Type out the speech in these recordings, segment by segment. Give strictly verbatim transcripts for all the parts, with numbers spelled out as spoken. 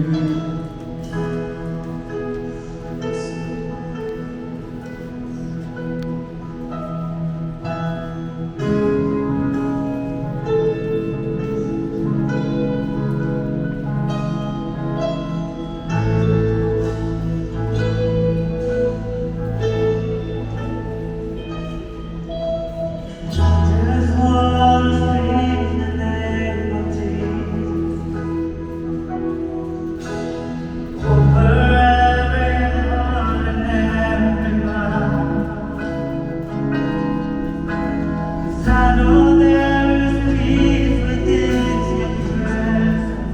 Just wanna speak the name of Jesus over every heart and every mind. 'Cause I know there is peace within your presence.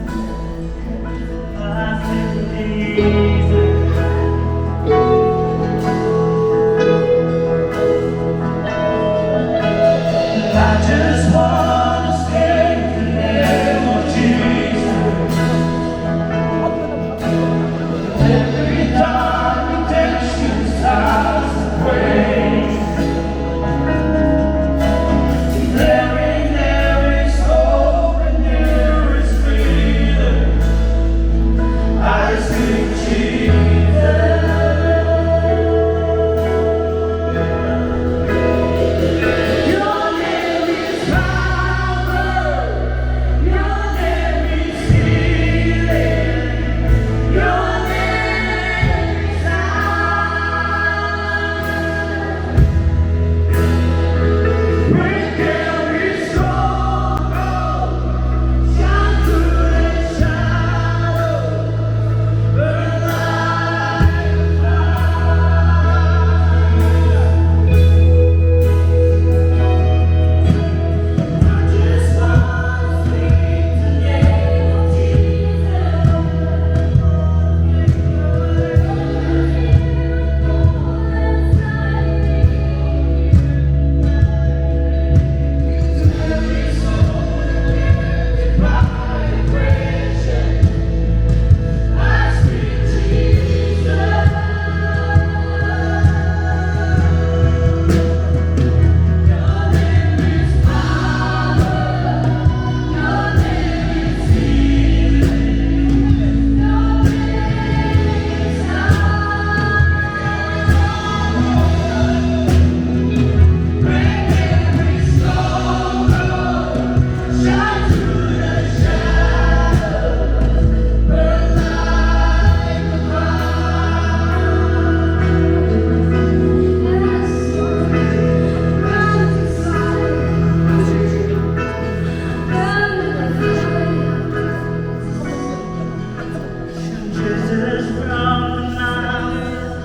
Jesus from the mountain,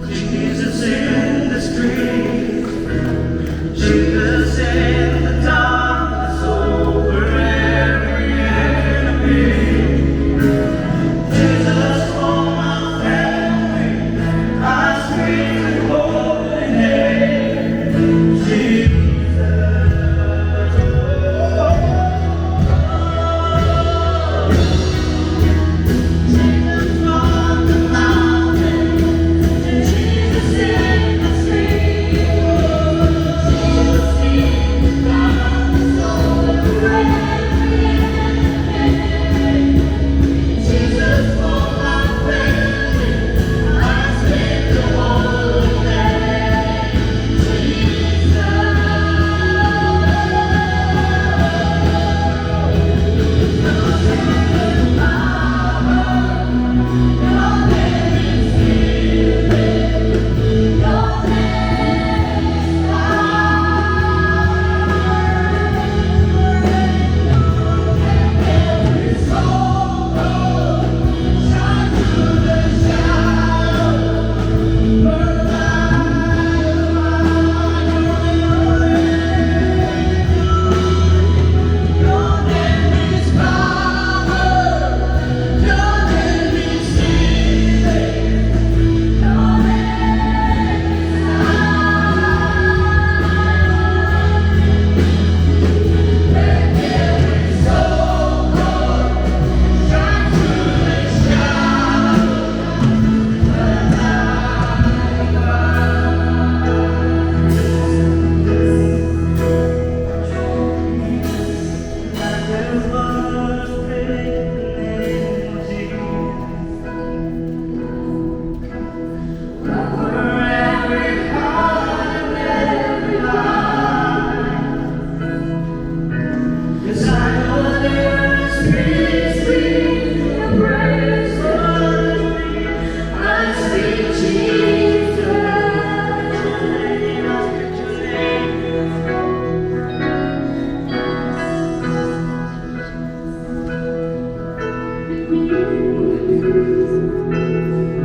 Jesus in the street, Jesus in the darkness over every enemy. Jesus for my family, I speak the holy name, Jesus.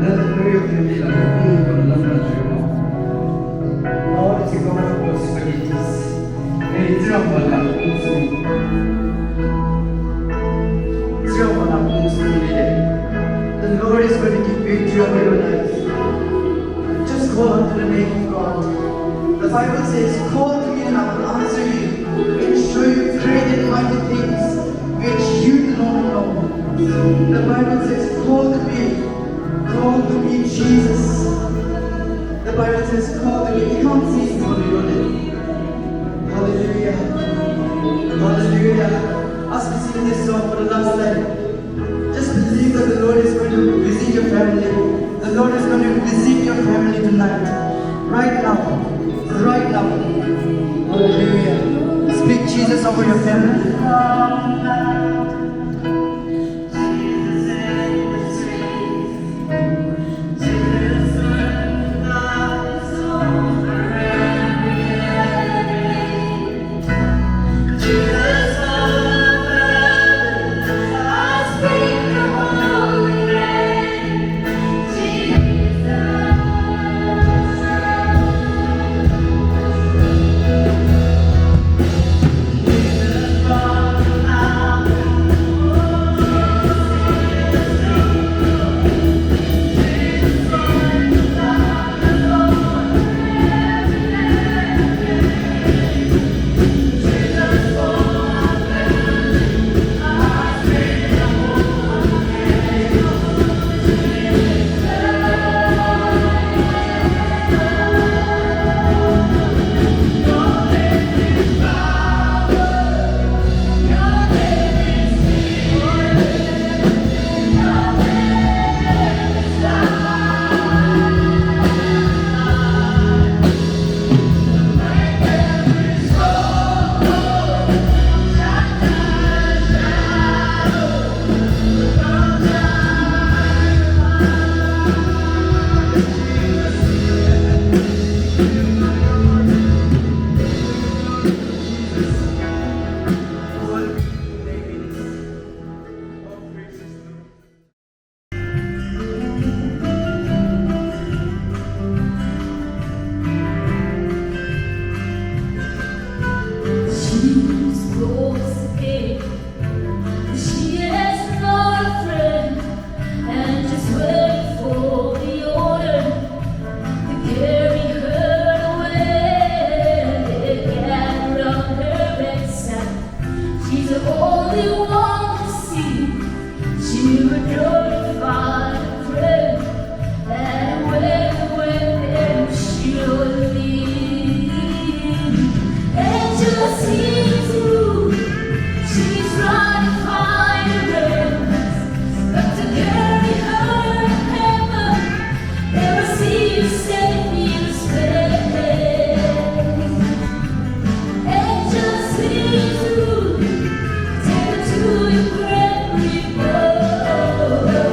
Let the prayer of your leader be for the Lord of your mouth. Lord is a God of possibilities. Hey, Jehovah, the Lord is going to give victory over your life. Just call unto the name of God. The Bible says, "Call to me and I will answer you and show you great and mighty things which you do not know." The Bible says, "Call to me, call to me, Jesus." The Bible says, "Call to me." He comes in for your name. Hallelujah. Hallelujah. As we sing this song for the last time, just believe that the Lord is going to visit your family. The Lord is going to visit your family tonight. Right now. Right now. Hallelujah. Speak Jesus over your family. She's lost again. She has no friend and just waiting for the order to carry her away. They gather on her bedside. She's the only one to see. She would glorify the prayer and away with them she would leave. Angels sing through, she's running fire, but to carry her in heaven, never see you save me in space. Angels sing through, take her to your great reward.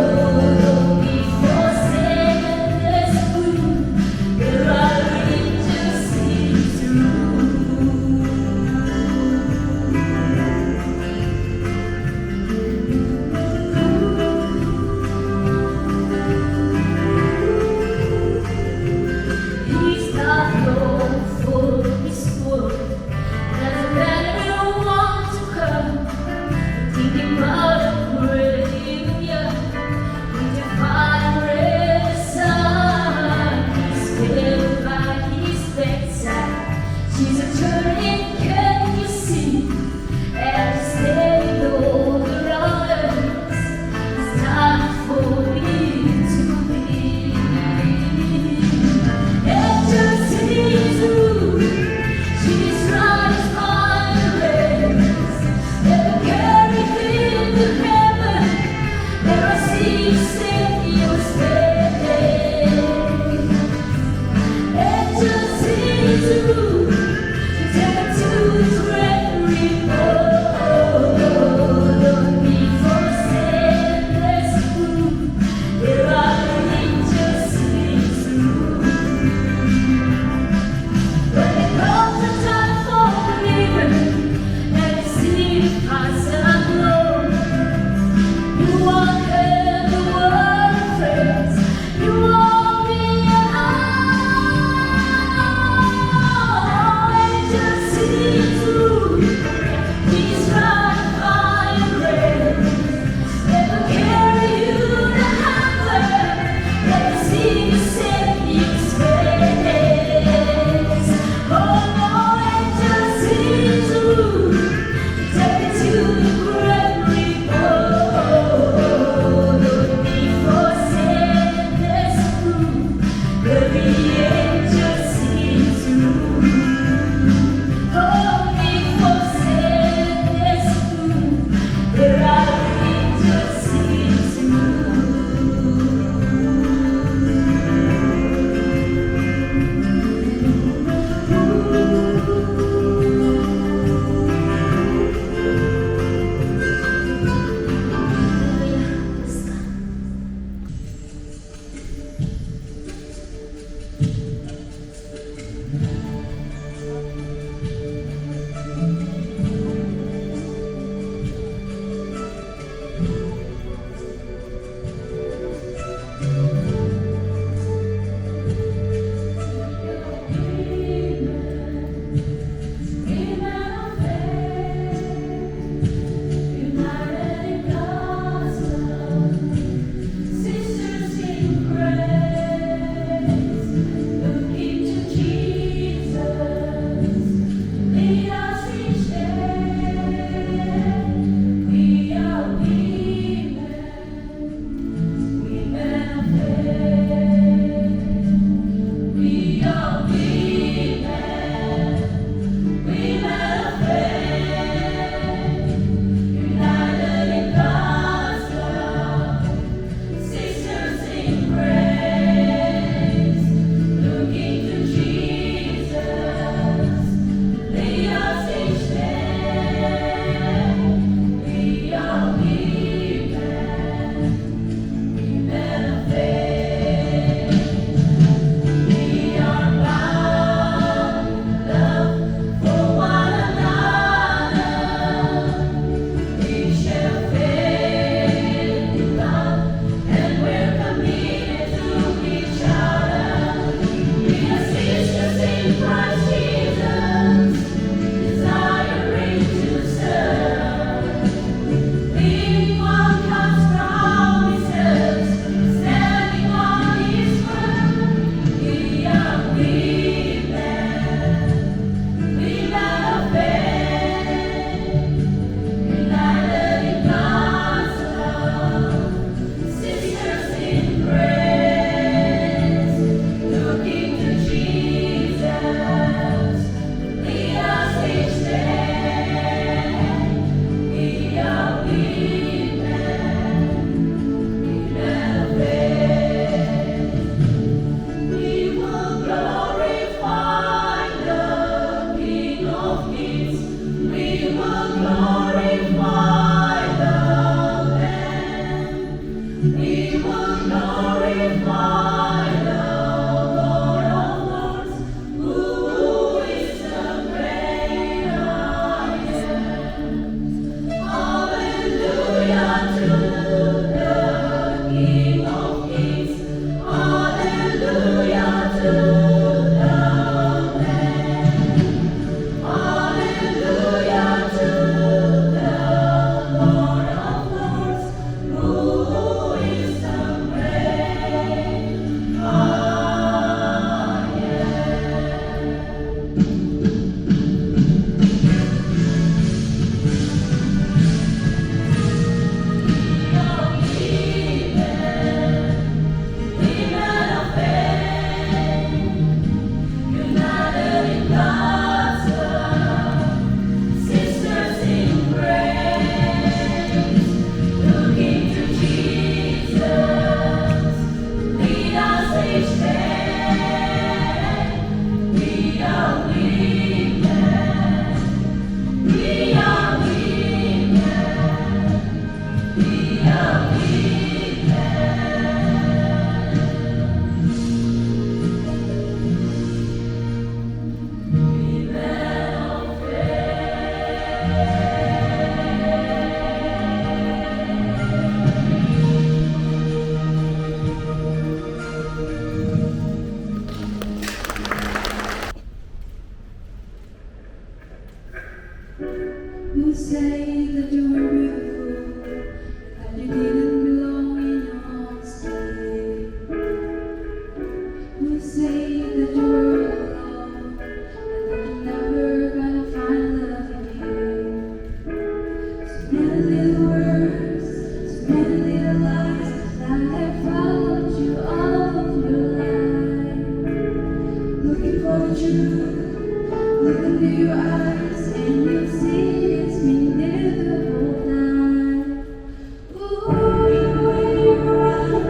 We will glorify the Lord of Lords, who is the great I am. Hallelujah to the King of Kings. Hallelujah to the Lamb. Hallelujah to the Lord of Lords, who is the great I am. We are women, women of faith, united in God's love, sisters in grace, looking to Jesus, lead us each day. We are women, we are women, we are women. Who say that you were beautiful, that you didn't belong in your own skin? Who say that you were alone, and that you're never gonna find love again? So many little words, so many little lies that have followed you all of your life. Looking for the truth, look into your eyes, and you'll see it's been there the whole time. Ooh, even when you were running,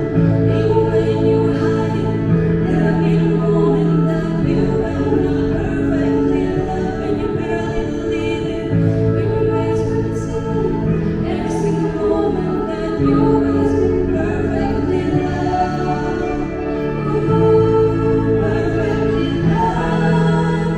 even when you were hiding, there have been moments that you were not perfectly loved, and you barely believed it. When you raised from the sea, every single moment that you was perfectly loved. Ooh, perfectly loved.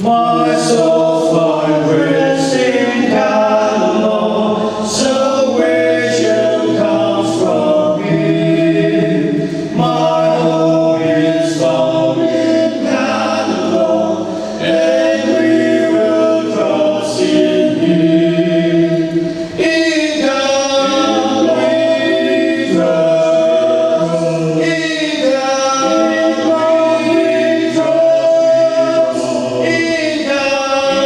My soul find rest in God alone. Salvation comes from Him. My hope is found in God alone, and we will trust in Him. In God we trust. In God we trust. In God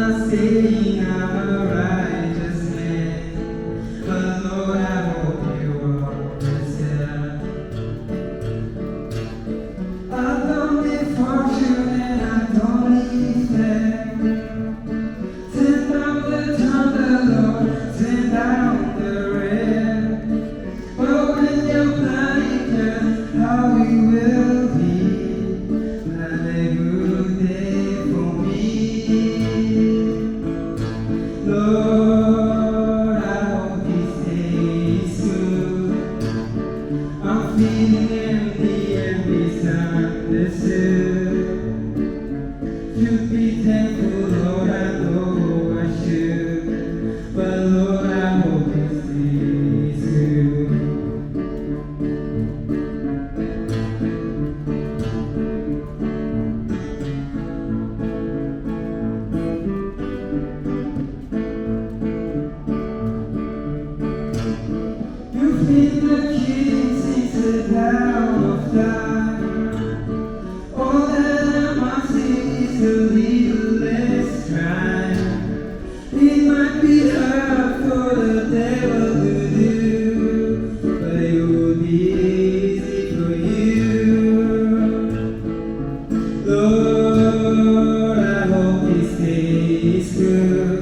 Not saying I'm a righteous man, but Lord, I hope you understand. I don't need fortune and I don't need fame. Send down the thunder, Lord, send down the rain. But when your plan is just how it will be, plan a good day for me. Lord, I hope this day is good. I'm feeling empty and misunderstood. Should be thankful, Lord, I know I should. But Lord, I hope this is good. You've been the king since the dawn of time. All that I'm asking is a little less crime. It might be hard for the devil to do, but it will be easy for you. Lord, I hope this day is good.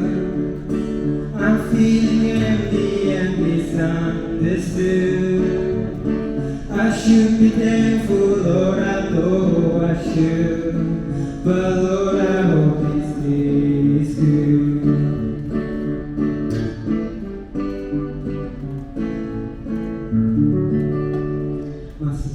I'm feeling empty and misunderstood. I should be thankful, Lord, I know I should. But Lord, I hope this day is good. Mercy.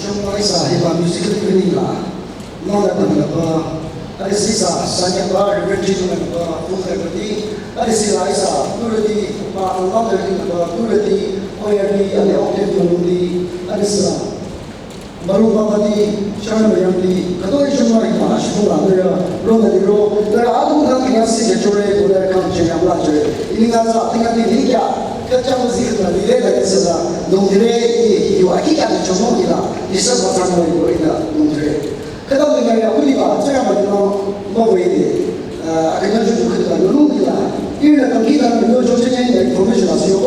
Chungwa ihsa hiba musical evening la, nangda pangdaba, adisi ihsa sanyaba, Reverend Jin nangdaba, pungdaba di, adisi la ihsa, nuradi, ba, nangda di nangdaba, nuradi, choir di, ane octave nangdi, adisi la, maru baba di, Sharon mayam di, khütoi chungwa hiba, shibung la, nura, ronda di ro, nura, adung kang kanya si kachore, nura kang chanyam la chore, ini nga sa, tingati di kya, kachang si kata di le, adisi la, nungdire, i, i, yu, aki kya di chungwa ila, Isa ba sa mo ila nungdire. Khüta mo ya ya kuli ba, tsaya ba no mo we de. Ah, akanya ju khüta no nung ila. Ila kang kita no jo chanya ila information la siyo.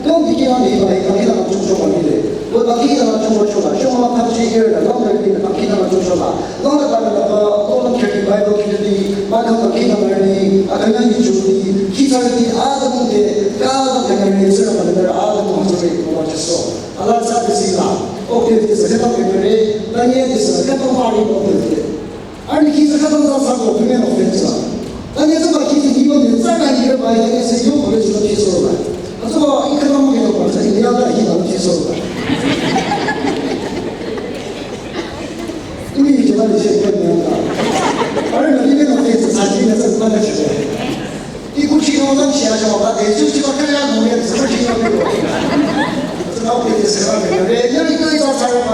Kang kita ni ba kang kita no jo ba ni de. Bo kang kita no jo ba. Sho ma kang chi ila no de ni kang kita no jo ba. No de ba na ba ko no ke Bible ki de. Ma kang kita ba ni. Akanya ni ju ni. Kita ni a de mo de. Ka ba kanya ni tsaya ba de a de mo de. Ala sa de sila, okay, de sa kata ke mere, tanye de sa kata mari ko de. Ani ki sa kata sa sa ko pime no de sa. Tanye sa ba ki de ni ko de sa na ni ba ya de sa yo ko de sa ki so la. Aso ba i kata mo ke no ba sa ni ya da hi ba ki so la. Uni ni ba de se ko ni ya da. Ani ni ne no de sa ni na sa ba na shi. Ikuchino nan shia shia ba de ju chi ba kaya no ne zu chi no ne. Zama pe de sera ne. Re ne ri kai za sa ba,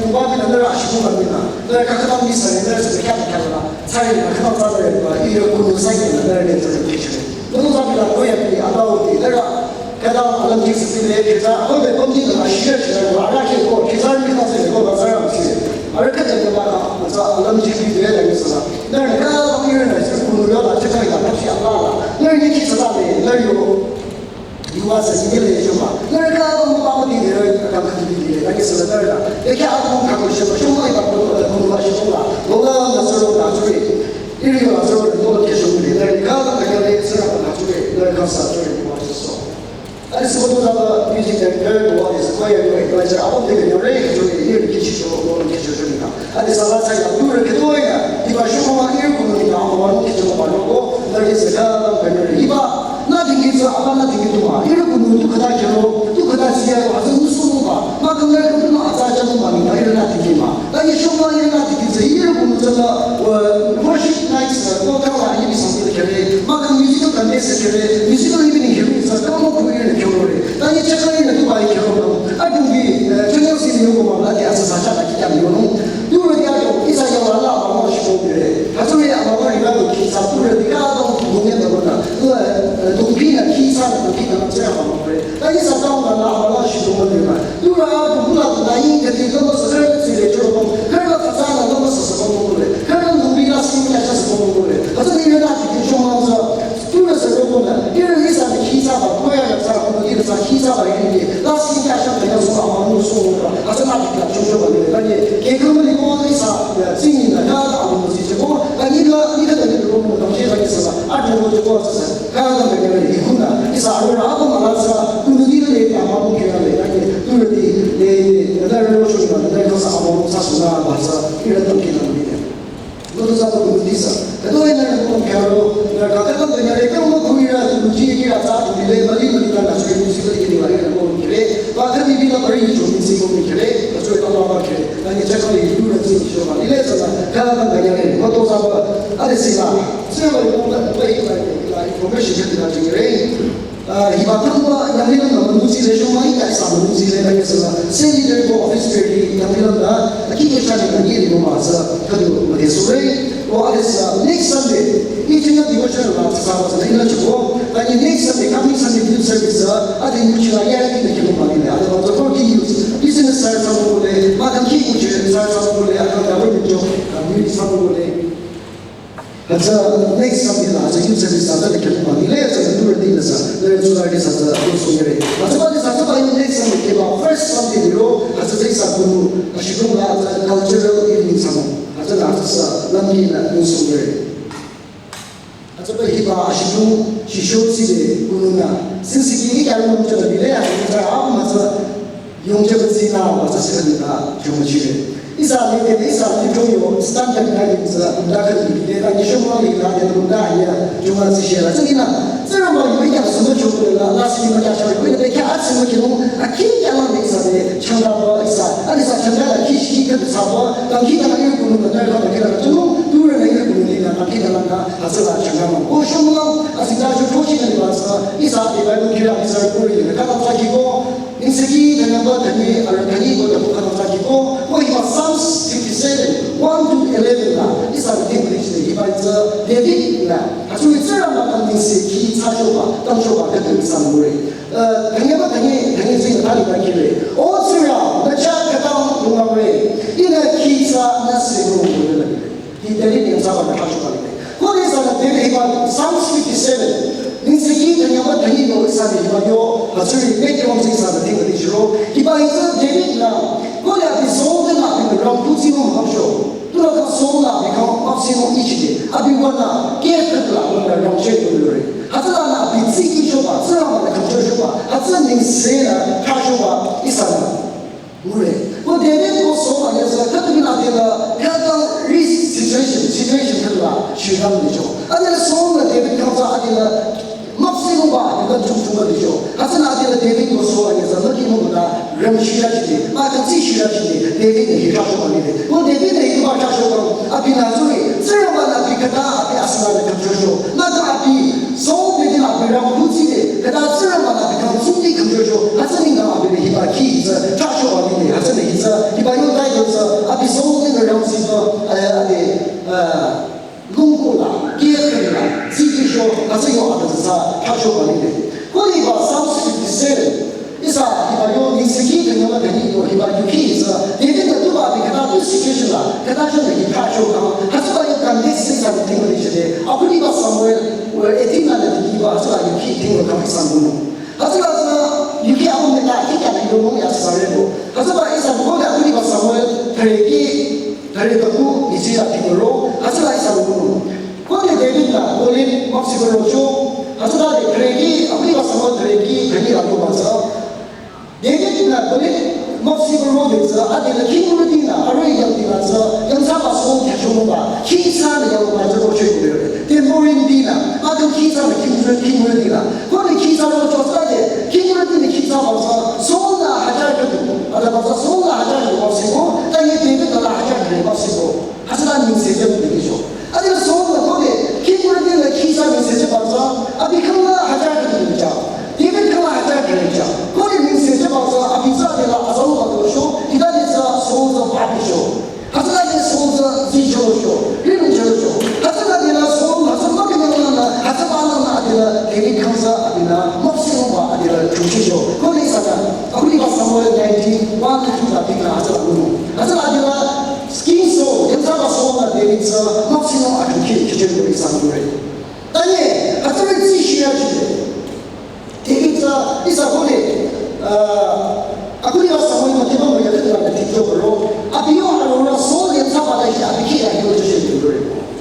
ba mi na ra shi ko ba mi na. Na ka ka mi sa ne, na sa ka ka ba. Sa ne ka ka ba re ba, i ro ku sa ne na ne zu ki chi. No za mi la ko ya ki a ba o de ra. Ka da alam ki sa ne ke za, ho de ko ni na shi shi ba ra ke ko, ki sa mi na se ko ba sa ra shi. Ara ka de ba, za alam ki de la ni sa. Nührü kaba müyürü nü sürü kunu yola çıkayla, tapşi Allah'la. Nührü ne ki sala le, nührü yo. Yuva sa yile le juma. Nührü kaba mü baba di le, kaba di le, nührü ki sala nührü la. Eki abu kaba şema, şema ila kunu, kunu la şema. Bola na sürü la sürü. İri yola sürü, bola ke şema le. Nührü kaba kaya le sürü la sürü. Nührü kaba sa sürü, yuva sa so. Ani sikoto zaba music director, wa ni sikoya yo advisor, abo de yo re, yo ye ki chi yo, yo ki chi yo ni ka. Ani sala sa ya, yo re ke to ya, iba shoma ma yo ko ni ka, wa ni ki yo ma yo ko, na ye se ka, na ka yo iba, na di ki sa, aba na di ki to ma, yo ko ni tu ka ta ke ro, tu ka ta si ya, wa zu su ba, ma ka na ko ma sa cha ma ni, na yo na di ki ma. Ani shoma yena tiki tsa yena kunu tsala, uh, worship nights, uh, ko kala yini sample kere, makan musical contest kere, musical evening kere, sa kamo kuri yena kyo re. Ani chakla yena tu bai kyo no. Adu bi, uh, channel si ni ko ma la ya sa sa cha ki kya ni no. Tu re ya to, isa ya wa la ma mo shi ko re. Ha tu ya ma wa ri ba to ki sa tu re ka to mo ne ba na. Tu, uh, tu ki na ki sa tu ki na cha ma mo re. Ani sa ta ma la ma la shi ko mo re ma. Tura abu bula ta yin ka ti lama sa kar si le choro bom. Kar la fasa na lama sa sa bom bom le. Kar la nubi la si ka sa sa bom bom le. Asa ni na ti ki shoma sa. Tura sa ro bom na. Ira ni sa ni ki sa ba ko ya na sa ko ni sa ki sa ba ni. La si ka sa ka ya so ma mu so ba. Asa na ti ka cho cho ba le. Ani ke ko ni ko ni sa. Ya si ni na ka ta abu si che ko. Ani la ni ka ta ni ko mo ta che ba ni sa. A ko mo ko sa. Kala kanyare ikuna, isa arora abu malatsa, kundudile le ama bu kira le, kanye, turati, le, le, le, le, lo shuri ba, le, kasa ama bu sa suna ba sa, ira tam kina le. Lo to sa to kundudisa. Kato ina ko karo, na kaka kanyare, kama kuira, kunduji kira sa, le, mali, mali, na, na, suri, suri, kiri, mali, na, ko, kire, ba, kani, bi, na, bari, ni, chumi, si, ko, kire, na, suri, tama, ba, kire, kanye, chakali, turati, shoba, le, sa, kala kanyare, lo to sa, ade, sila. Sila ba yong ba ba ba information ya ta jingre. Ah, hiba tangwa yamilang na manusi le shoma ita isa manusi le na yesa. Send leader ko office pe yamilang na aki ke shani na yeri mo ma sa kadu ma de sure. O adisa next Sunday. Iti na devotion la sa ba sa ina chuko. Ani next Sunday, coming Sunday youth service sa adi muchila ya ki na kimo ma ni. Ada ba ko ki youth. Business sa sa mo le. Ma kan ki muchila sa sa mo le. Ada government job. Community sa mo le. Hütsü next Sunday la, hütsü youth service la, hütsü kya ba, ni le hütsü nührü di la sa, nührü tsula di sa, hütsü ko songre. Hütsü ba di sa, hütsü ba next Sunday ke ba, first Sunday di ro, hütsü di sa kunu, ashidong la, hütsü cultural evening sa mo. Hütsü la, hütsü sa, lam di la, ko songre. Hütsü ba hiba, ashidong, shisho si de, kunu na. Since ki, ki kya mo cha da di le, hütsü sa, am hütsü, Yongcha ba tsina ba sa sika ni ta, yong ma chire. Isa ni te, isa ni to yo, standard na ni sa, da ka ni te, ta ni shong ma ni na, ni to da ya, yong ma si shira. Sa ni na, sa ra ma yo ya su ma cho ko la, la si ma ya sha ko, ni te kya a si ma ki no, a ki ya la ni sa de, chang da ba isa, a ni sa chang da la ki shi, Sabo, tangki tana yu kunu na tari kama kira na tunu, tura na yu kunu ni na tangki tana na, asala changama. O shumla, asita shu kochi na liba sa, isa de Bible kira isa kuri na kata sa kiko, inseki tanya ba tani, ara tani ko tapu kata sa kiko, o hiba Psalms fifty-seven, one to eleven na, isa de English de hiba isa David na, asu itsira ma tani seki, sa shoba, tam shoba, kata isa mure. Tanye ba tanye, tanye zing tali ba kire. O Tsingrang, nü chah khütang lungare. Ihnü khitsa nü sero lungare. Hi David yang saba nü khashu kali. Ko de sa nü David hiba Psalms fifty-seven. Ningseki tanye ba tanye no isa ni hiba yo. Hasuri ne ke wang zing sa nü ting ni shiro. Hiba isa David na. Ko de abi song de na abi ram kutsi no hamsho. Tula ka song la abi kang mapsi no ichi de. Abi wana ke khütla wana ram che lungare. Hütsüla nü abi tsiki shoba, tsüla nü khümcho shoba, hütsü ningse nü kha shoba, isa nü. Mure. Ko David ko Saul anyüsa, khütübinü adila, khütang risk situation, situation khütla, shidang dicho. Adila Saul nü David kangsa adila, mapsi nungba, adila chungchung dicho. Hütsünü adila David ko Saul anyüsa, nü ki nungba, Ram shira chide, ma ta tsi shira chide, David ne hita sho mani de. Ko David ne hita sho ko, abi nü zuri, Tsingrangba nü abi khüta, abi asla nü khümcho sho. Ma ta abi, Saul ne abi ram kutsi de, khüta Tsingrangba nü abi khang tsungdi khümcho sho. Hütsü nengdang abi ne hiba ki hita sho mani de, hütsü ne hita, hiba yo tai yo sa, abi Saul ne ram si to, eh, abi, eh, Lungkula, kiyekela, zikisho, hütsü yo adüzü sa, khacho balile. Ko hiba Psalms fifty-seven, isa hiba yo nisiki kanyama kani yo hiba yuki isa, David nü tuba abi khüta tu situation la, khüta chonü hi khacho kang, hütsüba yo context isa ni tingwa dishide, akuni ba Samuel, eighteen nü hiba, hütsüba yuki tingwa kang isa nguno. Hütsüba sa, yuki abu mena, kika ni yo mo ya sa rebo. Hütsüba isa ko da akuni ba Samuel, thirty, thirty two, isi la tingwa ro, hütsüba isa nguno. Ko de David nü Goliath mapsi ko rocho, hütsüla de thüreki, akuni ba Samuel thüreki, thüreki la ko ba sa. David nü Goliath mapsi ko ro de sa, ade la king ro di nü, arüh yang di nü sa, yangthsaba Saul kya chomo ba, king sa nü yang ba sa rocho ko de. Temborin di nü, ade king sa nü king ro, king ro di nü. Ko de king sa rocho sa de, king ro di nü king sa ba sa, Saul nü hajar ko, ade ba sa Saul nü hajar ko mapsi ko, ta ye David nü la hajar ko mapsi ko. Hütsüla ningse jam de cho. Ade Saul nü ko de, ki ko de la ki sa ningse jam ba sa, abi khang la hajar de cha. David khang la hajar de cha. Ko de ningse jam ba sa, abi sa de la azau ba to sho, hita de sa Saul sa ba de sho. Hütsüla de Saul sa zi cho sho, ri lu cho sho. Hütsüla de la Saul, hütsüla ke na na, hütsüba na na de la, David khang sa, abi na, mapsi ba, abi la, chu sho. Ko de sa na, akuni ba Samuel nineteen, one to two la, abi na, hütsüla lu. Hütsüla de la, King Saul, yangthsaba Saul nü David tsü, mapsi nung akhi khi khi cheng ko isa ngure. Tanye, hütsüri tsi shia chi. David tsü, isa ko de, uh, akuni ba Samuel ma kiba mo ya khütla na tikyo ko ro. Abi yo arora Saul yangthsaba la shi abi khi ya yo chi ngure.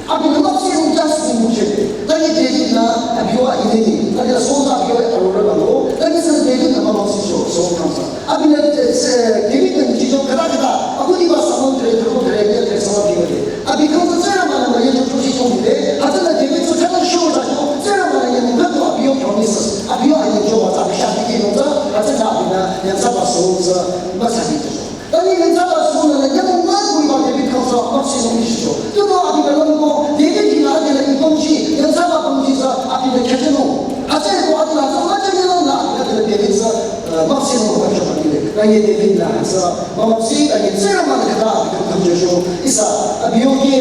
Abi nü mapsi nung just ni mu chi. Tanye David nü, abi yo a ine ni. Tanye Saul nü abi yo arora ba lo. Tanye sa David nü mapsi sho, Saul khang sa. Abi nü, eh, David nü nyicho khüta khüta, akuni ba Samuel thüre, thüre, thüre, thüre, Samuel thüre. Abi khang tsü Tsingrangba nü ma ye cho cho shi cho de, hütsüla David tsü khüta sho ta cho, Tsingrangba nü ye mung khüta abi yo promises, abi yo ani cho wa ta abi sha bi ki nung tsü, hütsüla abi nü, yangthsaba Saul tsü, masa bi cho. Tanye yangthsaba Saul nü, ye mung ma kui ba David khang tsü, mapsi nung shi cho. Tu no abi nü long ko, David ki nü abi nü ipong shi, yangthsaba pong shi tsü, abi nü kya cho nung. Hütsüeko abi nü tsü, ma cho nyi long nü, abi nü David tsü, Mapsi nung kang shaba kile. Kanye David nü hütsü. Ma mapsi kanye Tsingrangba nü khüta abi kang kang josho. Isa, abi yo ke,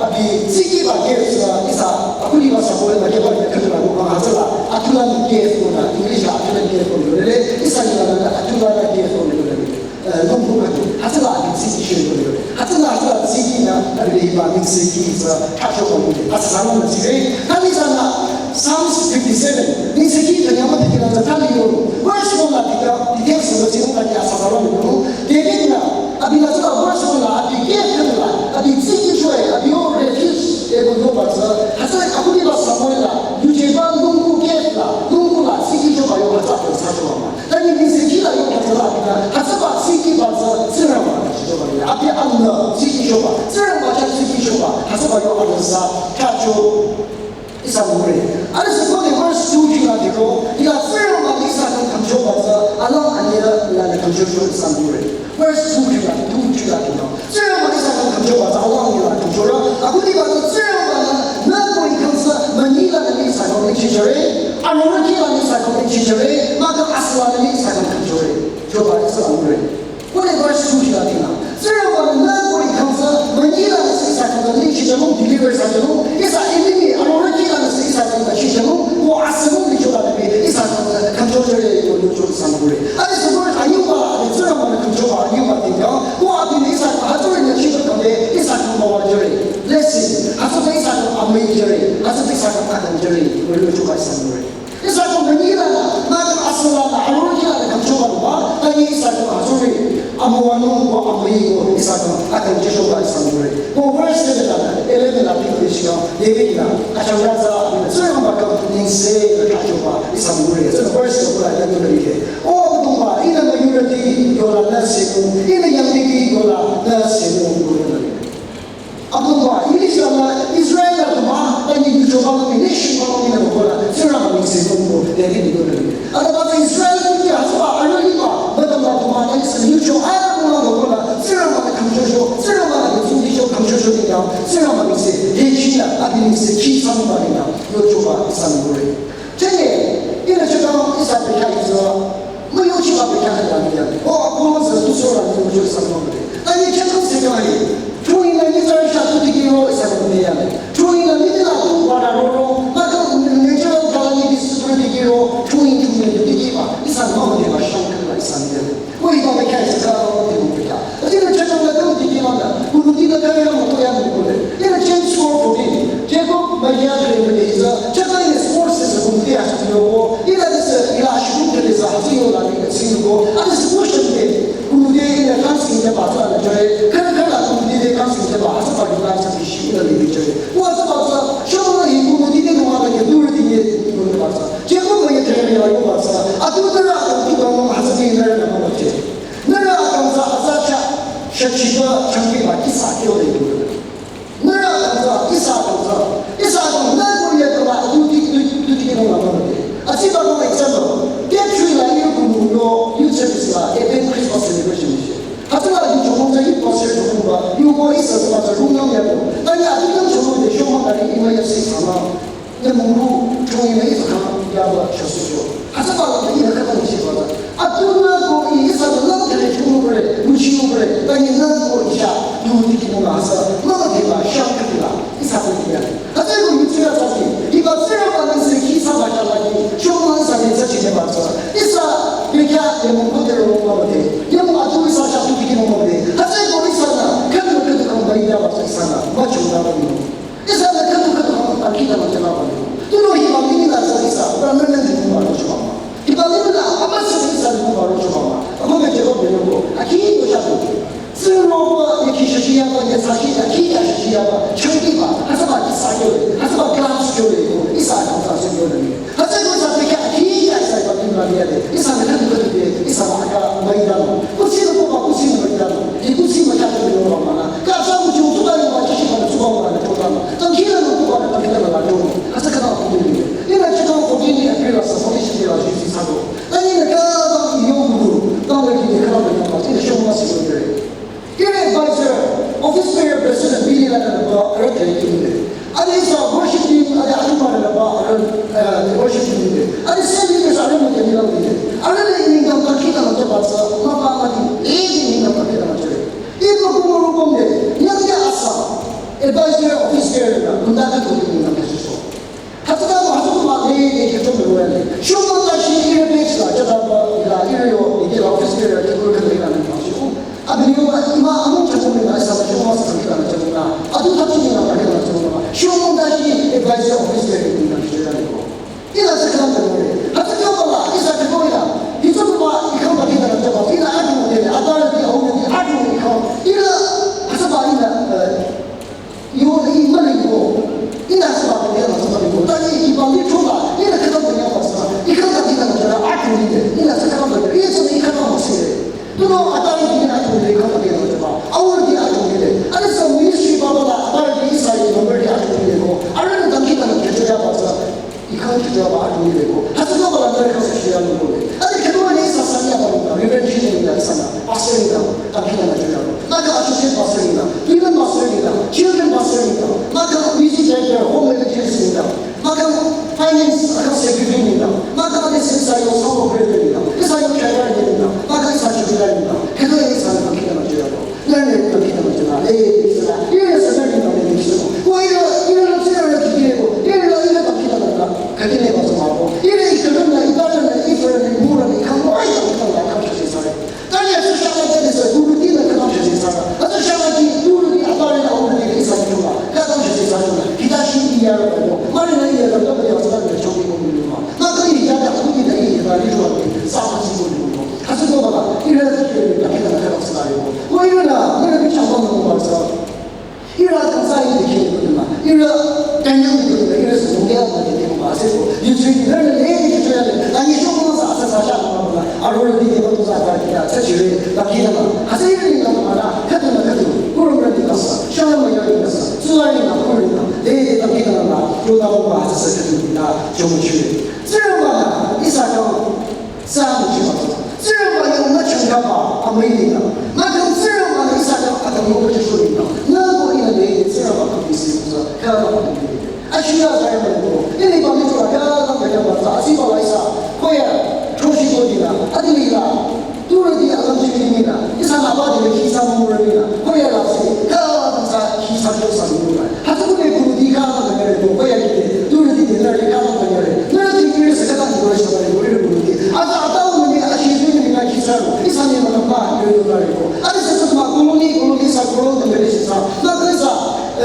abi tsiki ba ke sa, isa, akuni ba Samuel ba ke ba ke khüta ko kang hütsüla. Adullam ke ko nü, English la Adullam ke ko nü le. Isa ni la nü Adullam ke ko nü le. Eh, nung ko kang. Hütsüla abi tsiki shi ko nü le. Hütsüla, hütsüla tsiki nü, abi le ba ningse ki sa, khacho ko nü le. Hütsüla nü tsire. Kanye sa nü, Psalms fifty-seven, ningse ki kanyama tiki la tali yo. Verse one la tika, tika sura sinu kanya sa sala yo. David nü, abi nü sa verse one la, abi ke la, abi tsiki shwe, abi yo refuge, e ko yo ba sa. Hütsüla akuni ba Samuel la, yuje ba nung ko ke la, nung ko la tsiki shwe ba yo hütsüla sa shwe ma. Tanye ningse ki la yo hütsüla abi nü, hütsüba tsiki ba sa, Tsingrangba nü shwe ba yo. Abi anü tsiki shwe ba, Tsingrangba cha tsiki shwe ba, hütsüba yo abi sa, khacho. Isa ngure. Ani sü ko de verse two ki la diko, ila Tsingrangba ni isa kang kangcho ba sa, ala ani la la kangcho sho isa ngure. Verse two ki la, two ki la diko. chichere, arorüh kihlanü ihsa khyang chichere, mahkhang asülanü ihsa khyang khümchore. Choba ihsa amure. Kone verse two kihla tingla. Tsingrangba-nü nü kori khyang tsü, münyi lanü sü ihsa khyang tsü, nü chichenung, deliver thsachenung, ihsa enemy, arorüh kihlanü sü ihsa khyang tsü chichenung, ko asünung lichola nü, ihsa khyang tsü, khümchochere, yo licho ihsa amure. Ade sü ko anyüba, ade Tsingrangba-nü khümchoba, anyüba tingla, ko abinü ihsa khyang, hütsüri nü chichenung khyang, ihsa khyang müwajüre. Blessing, hütsüta ihsa khyang amüijüre, hütsüta ihsa khyang akangchore, yo licho ihsa amure. Ihsa khyang münyi lanü, mahkhang asülanü, arorüh kihlanü khümchoba ba, ta nyi ihsa khyang hütsüri, amüwanung ko amüi ko, ihsa khyang akangchehchoba ihsa amure. Ko verse ten lanü, eleven la, David la, David la, achangratsa, Tsingrangba khyang nengse, la khachoba, ihsa amure. Tsü verse ten la, David la, O Abüdongba, ihnü müyurüti yola nü seko, ihnü yangliti yola nü seko, ko yola nü. Abüdongba, English lanü Israel la tuma, ta nyi yuchoba mü, nation ba mü, nü kola, Tsingrangba nengse ko, David ni kola. Ade ba Israel la tuma, hütsüba, arorüh liba, ba tuma tuma, ta nyi sü yucho, arorüh la kola, Tsingrangba nü khümchocho, Tsingrangba nü khümchocho, khümchocho ni ya, Tsingrangba nengse, he chi la, abi nengse, chi thsanungba ni ya, yuchoba, thsanung kore. Chene, ihnü chakang ihsa pekha ihsa, müyuchiba pekha ihsa la ya. O, ako sü tu sora müyuchi ihsa amure. Ta nyi chakang sü kya ye. Chungi nü nyi tsarü sha tu dikehro ihsa amure ya. Chungi nü nyi la tu bara roro, mahkhang natural kala nyi tu sura dikehro, chungi chungi tu dikehba, ihsa amure ba shang kala ihsa amure. Ko hiba pekha ihsa kala amure pekha. Ade nü chakang la tu dikehba la, kuluti la kaya mo koya mo kule. Ihnü James four fourteen, Jacob maya kre mo ihsa, chakang ihnü forces kuluti asü yoko, ihnü this ila shukun kre sa hütsü yola ni sing ko, ade sü question de, kuluti ihnü counseling de ba tsü la jare, kala kala kuluti de counseling de ba, hütsüba ki plan sa bishi ihnü le jare. Ko hütsüba tsü, shomang hi kuluti de nü wa la ke duri de ye, ko ba tsü. Jacob maya kre mo yoba tsü, atu nührü akang tu kang hütsü de nührü nü ma che. Nührü akang tsü aza cha, shachiba, changkehba, ihsa kyo le. Nührü akang tsü, ihsa akang tsü, ihsa akang nü ko ye kala, tu ti, tu, tu ti kino la mama de. Atsiba ko example, Taptree la yo kunu yo, youth service la, Advent Christmas celebration ni. Hütsüla yo chomong tsü youth pastor chomong ba, yo ko ihsa tsü tsü rungnang ya ko. Ta nyi atu nang chomong de shomang kari ima ya si sama. Nü mungru, chungi nü ihsa khyang yaba shasücho. Hütsüba la nü ihnü khütang chiba la. Atu nü ko ihsa la lang kere chungu kore, nuchi kore, ta nyi nü ko ihsa, tu dikehmo la hütsü, mama de ba, shang kati la, ihsa ko ya. Hütsü ko yuchi la tsü ki, hiba Tsingrangba nengse ki ihsa ba sha la ki, shomang ihsa de tsü chi de ba tsü. Ihsa, pekha, ye mungko de ro mama de. Ye mung atu ihsa sha tu dikehmo mama de. Hütsü ko ihsa nü, khüdu khüdu kang ba ya ba tsü ihsa nü, ma chunga ba ni. Ihsa nü khüdu khüdu kang akita la jala ba. Tunüo hiba mini la tsü ihsa, ba nü nü ni ba ro chuma. Hiba mini la, ama sü ihsa ni ba ro chuma. Ama me jero be ko, aki yo cha ko. Tsingrangba ye ki shashi yaba, ye tsashi ya, ki ya shashi yaba, changkehba, hütsüba ki sa kyo le, hütsüba class kyo le ko, ihsa akang tsü sü kyo le. Hütsü ko ihsa pekha ki ya ihsa ba kin la ya de, ihsa nü khüdu khüdu de, ihsa la aka müi dano. Kuthsi nü ko ba kuthsi nü müi dano. Hi kuthsi mü cha de yo ba mah na. Ka sa mu chu tu ba yo ba chi shi ba tu ba ba na tu ba na. Tang ki la no tu ba na tang ki la la tu. Hütsü kala ko de. Ihnü chikang ko de ni April la sa, sa de shi la ju si sa do. Ta nyi nü kala yo bu. Ta nyi nü kala ba yo ba. Ihnü shomang si yo de. Ihrü advisor, office bearer president bini la nü ba, arüh kre ki mü. Ade ihsa worship team, ade atumare la ba, arüh, eh, worship team mü. Ade same leaders arüh mü kemi la mü. Arüh le ihnü kang kang kita la jaba tsü, ma ba ma di, eh, ihnü kang kang kita la jüre. Ihnü ko mo ro ko mü, yang ya asa, advisor, office bearer la, kunda ka ko mü na ka so. Hütsüta mah, hütsüta mah, ne, ne, ke tong lo ya ne. Shomang ta shi ihrü batch la, jadaba, ila, ihrü yo, ne, ke la office bearer, ke kuru kanda ila ne, ma shi. Abi yo, ma, ima, amung cha tong la, ihsa la, shomang sa kanda la, cha tong la. Atu ta shi la, kanda la, cha tong la. Shomang ta shi, advisor office bearer, ne, na, shi la, ne, ko. Ila sa kanda la, ne. Hütsüta mah la, ihsa ke ko ila. Hütsüta mah, ikang ba kanda la, cha ba. Ila atu ne, ata ne, au ne, atu ne, ikang. Ila, hütsüba ila, eh, Yo, i mani ko. Ihnü saba ko, ihnü saba ko. Ta nyi, i ba ni chola. Ihnü kata ko ya ba sa. I kata ki na jara, a ko ni de. Ihnü sa kata ko. Ihnü sa i kata mo si de. Tunüo ata ni ihnü ko ni kata ki na jara. Awur ki a ko ni de. Ade sa ministry ba ba la, ata ni sa i number ki a ko ni de ko. Ade ni ta ki na ke jara ba sa. Ikang ki jaba atu ni beko. Hütsü ko ba la nührü kang sa shiya lo ko le. Ade kheto ni sa sa ya ba lo. Reverend Chin ni la sa na. Pastor ni la. Kang ki la na jaya lo. Mahkhang associate pastor ni la. Women pastor ni la. Children pastor ni la. Mahkhang music director, home evangelist ni la. Mahkhang Ani akang secretary nina, maka ade sisa yo sawo president nina, isa yo chairman nina, maka isa chukida nina, kedo ya isa na kita na jira. Nani na kita na jira, eh, isa na, ira sa na nina na kita. Ko ira, ira na tira na kita ko, ira na ira na kita na, katine ba sa ko. Ira ika na, ika na, ira na, mura na, ika mo ai na kita na, kama sa isa. Tani asa shaka tani sa, duru di na kama sa isa. Asa shaka di, duru di, atare na, ura di, isa na. Kama sa isa na. Kita shi iya na, mari na iya na, kama ya sa na, choki ko. Maka iri ya da kudi da iri ya da iri wa ni sa ma si ko ni ko. Hasa ko ba, iri ya da kudi da kudi da kudi da kudi. Wa iri na, iri bi cha ba no ba sa. Iri ya da sa iri ki ko ma. Iri ya da ni ko da iri su ya da ni ko ba se ko. Yu su ni da ni ni ki ya da. Ani sho ko sa sa sa sha ko ba. A ro ni ni ko sa da ki da sa chi re da ki da ma. Hasa iri ni na ma na, ka tu na ka tu. Ko ro ni ka sa. Sha ma ya ni ka sa. Su ya ni na ko ni na. De de da ki da ma. Yo da ko ba sa sa ka tu na. Cho mo chi re. Tsingrangba-nü ihsa khyang sü amüchiba. Tsingrangba-nü nü changkaba amüilinü. Nü khyang Tsingrangba-nü ihsa khyang atümung khyücholinü. Nü ko ihnü le Tsingrangba khyang isi kusa khyang amüilinü. Achiya zayamüko. Ini ba mi tura khyang khyang ba sa asi ba la ihsa. Koya choshi ko dila. Adilila. Turüti alam chimini mina, ihsa naba de ki sa mura mina, koya la si, ka sa ki sa jo sa mura. Hatu ne kuru di ka sa ne ko, koya ki, turüti de na ka sa ne. Na ti ki sa ka ko sa ko kuru di. Asa ta u ne a shi ni mina ki sa, ihsa ni ma ba yo yo na ko. Ani sa sa ma kuru ni, kuru ni sa kuru de sa. Na ka sa,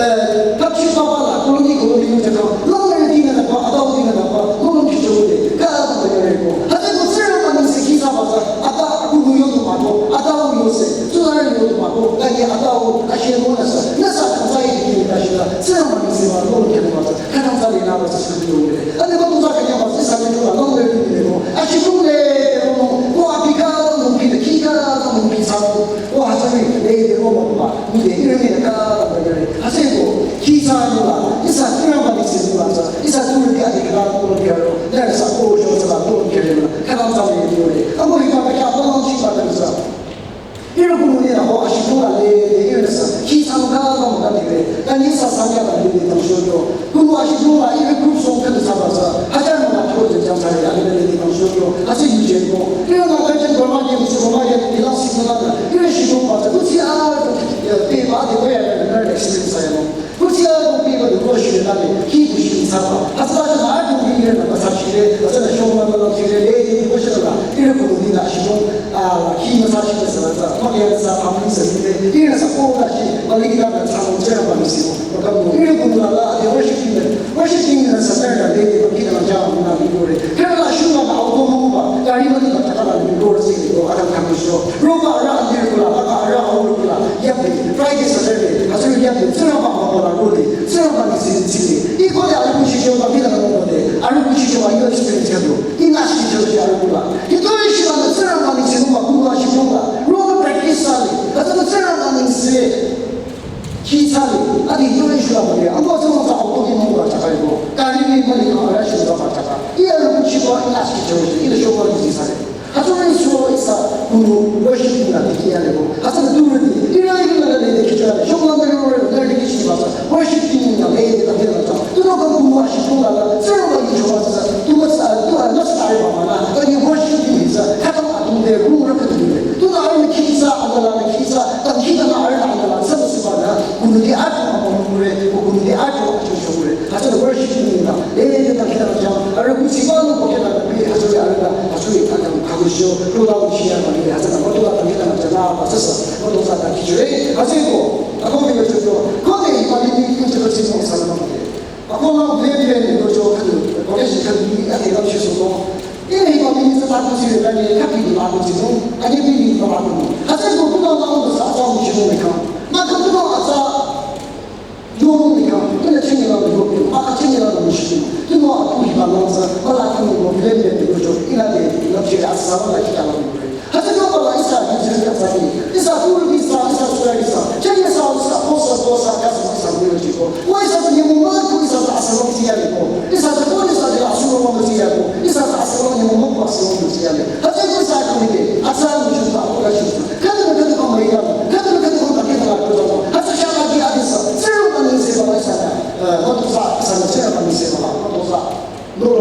eh, ka chi pa pa la, kuru ni, kuru ni sa ka. Lo ne di na ba, ata u di na ba, kuru ni cho de. Ka sa ne ko. Hatu ko sa ma ni se ki sa ba sa. Ata kunu yo tu mato, ata u yo se, tu na yo tu mato, kage ata u ashe mo na sa, na sa ka sa yi ki ka shi la, sa ma ni se ma lo ke ma sa, ka na sa le na ba sa su yo le. Ane ba tu sa ka ya ba sa sa le tu la, lo le ni le mo. Ashe tu le, le mo, ko a pi ka, mo pi ki ka, mo pi sa, ko ha sa ni le le mo ba. Ni de iri ni ka ba de. Hasa ko, ki sa no la, ihsa tu na ba ni se no la sa, ihsa tu ni ka de ka ko ni ka ro, na sa ko jo sa la ko ni ka ro, ka na sa ni ni le. Amo ni ka ka ba no chi ba de sa. Iri ko ni na ho a shi ko la le, de iri sa, ki sa no ka ba mo ka de. Ka ni sa sa ya ba ni de ta sho yo. Ko a shi ko la iri group song ka sa ba sa. Hajar ma ko de jam sa ya ni de ta sho yo. Hasa yu je ko. Iri na ka je ko ma de, ko ma de, ni la si na na. Iri shi ko ba sa. Ko si a, pe ba de ko ya na experience sa ya no. Kutia ko pi ko ko shi ta le, ki ko shi sa ba. Hasa ta ma ko ni ne na ba sa shi le, hasa na sho ma ma shi le, le ni ko shi la. Iri ko ni na shi ko, a, ki ma sa shi le sa sa. Ma ya sa pa mi sa ni le. Iri sa ko na shi, ba li na na sa mo che ba ni si ko. Ba ka mo iri ko na la, de wo shi ni. Wo shi ni na sa na le, de ki na ja na ni ko le. Ke la shu na au ko mo ba, ka ri ma ni ba ta la ni ko si ko, a ka ka mo sho. Ro ba ra ni ko la, ba ka ra au ko la. Yap de, Friday, Saturday, hasa yap de, tsara ba ba ba la ro de, tsara ba ni si si de. I ko de a ri ku shi sho ba mi la ro de, a ri ku shi sho ba yo experience ka do. I na shi sho shi a ri ku la. Ki to shi ba na tsara ba ni si ba ku ba shi ko ba. Ro ba practice sa le, hasa na tsara ba ni si. Ki sa le, a di yo shi la ba de, a ko tsara ba ko ki mo ba ta ka ko. Ka ri ni ma ni ka ra shi ba ba ta ka. I a ri ku shi ba, i na shi sho shi, i de sho ba ni si sa le. Hasa na so ihsa kunu worship na de ki ya le ko. Hasa na tu ni, iri iri na de ki ya le. Sho na de ro na de ki shi ba sa. Worship ni na le de ta de na ta. Tu no ka kunu worship na la. Sa ro ba ni sho ba sa. Tu ma sa, tu a na sa ba ma na. Ka ni worship ni sa. Ka ta ma tu de ru ra ka tu de. Tu na ni ki sa, a na la ni ki sa. Ta ki na na a na la. Sa su ba na. Kunu de a tu ma mo re. Kunu de a tu a tu sho re. Hasa na worship ni na. Eh, ta kita macam, ada kunci baru pakai nak tapi, hasa ada, hasa ada kamu sio, tu tahu sia bagi, hasa nak tu tak kita macam apa, sesa, tu tak tak kicik, hasa itu, aku punya contoh, kau ni bagi ni, kau cakap sih mau salah apa? Aku mau beli beli ni, kau cakap tu, kau ni sih kan ni, ada yang sih semua. Ini bagi ni satu sih, bagi ni, tapi tu aku sih semua, ada ni ni, kau aku. Hasa itu, tu tahu tahu, sasa, sih semua ni kau. Maka tu tahu, asa, Yoro ni ka, tena chenye la yoro, aka chenye la yoro shi. Tena aku hi ba la sa, ba la ku mo le le ni ko jo, ila de, la che a sa la ki ta la mo. Hasa yo ba la ihsa, ihsa, ihsa, ihsa, tu ihsa, ihsa, ihsa, ihsa. Chenye sa, ihsa, ko sa, ko sa, ka sa, ihsa, mo chi ko. Wa ihsa ni mo ma ko ihsa sa sa lo ti ya ko. Ihsa sa ko ihsa de la su lo mo ti ya ko. Ihsa sa sa lo ni mo ma ko sa lo mo ti ya ko. Hasa ko sa ko ni de, asa mo ju ba ko la shi. Kada kada ko mai ya, kada kada ko ka ke ta ko. Hasa sha la ki a de sa, se ro ni se ba sa. Eh, ko to sa, sa se ba ni se ba, ko to sa. No,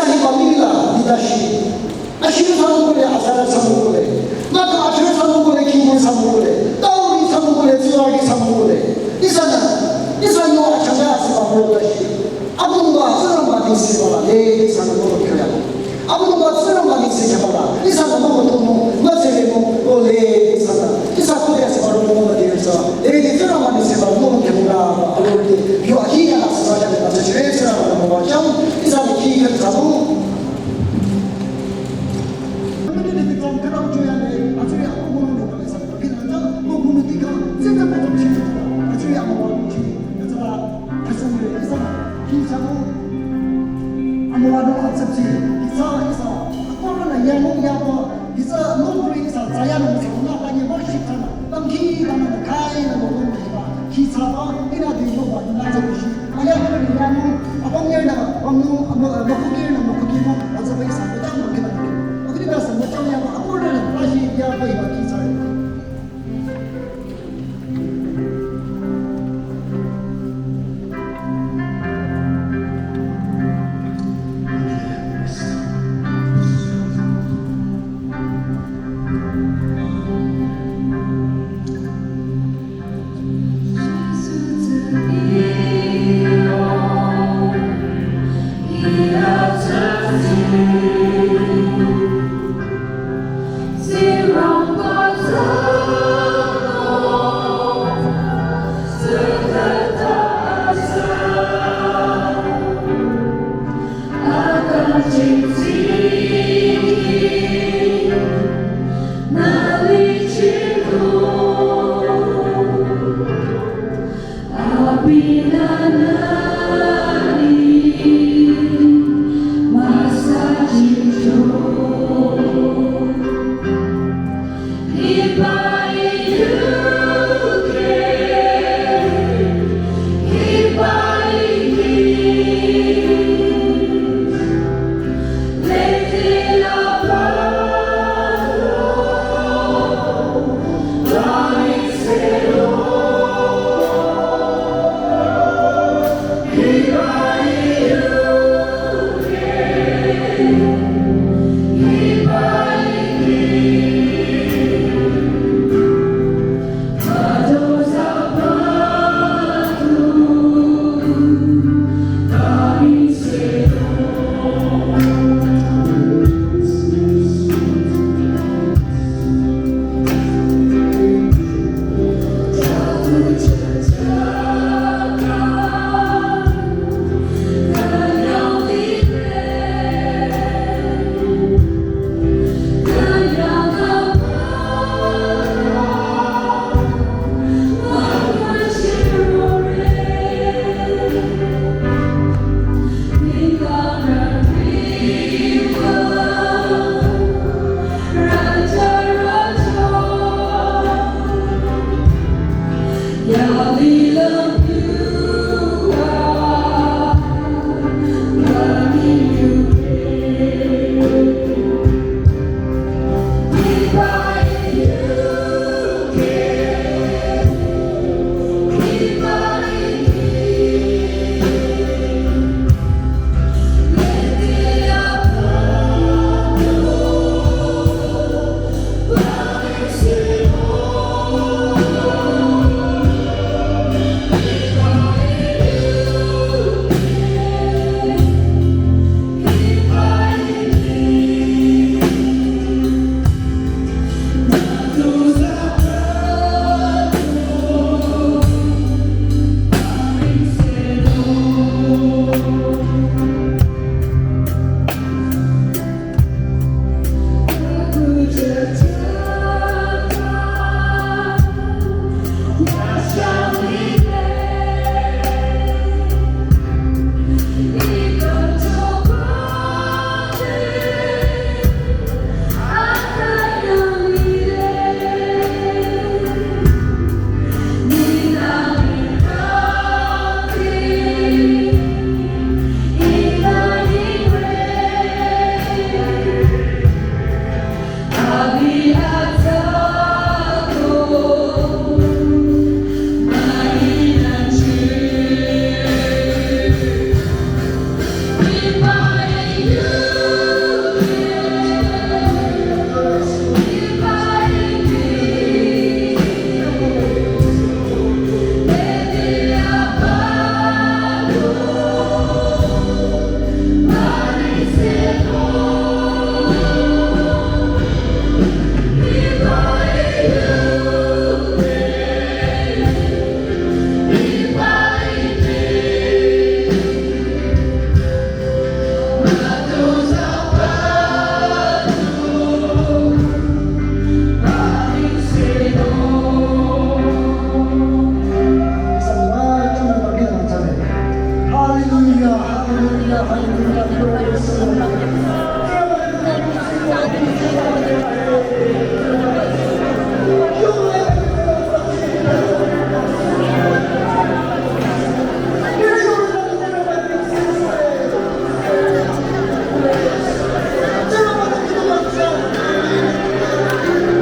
ihsa hiba mii la, nitashi. Ashirü thsamukule, azarü thsamukule. Maka ashirü thsamukule, kingwe thsamukule. Tauri thsamukule, tsurari thsamukule. Ihsanü, ihsa yo achangka asüba müro tashi. Abüdongba Tsingrangba nengsekhala, le, ihsanü müro kyoya. Abüdongba Tsingrangba nengsekhala, ihsanü müro tono, mütsüremo, o le, ihsanü. Ihsa khode asüba müro müro de ihsa. Le, Tsingrangba nengsekhala, müro kyola, alo le. Yo ahi ya asüba ya, asüba ya, Tsingrangba müro chang, ihsanü ki ya thsamu. Aya kürü yanung, apam yerünü, apam yerünü, mükuki mo, azaba ihsa, mütang müki na müki. Aküdi basa, mütang ya, apam yerünü, bashi ya, bayi, baki sa.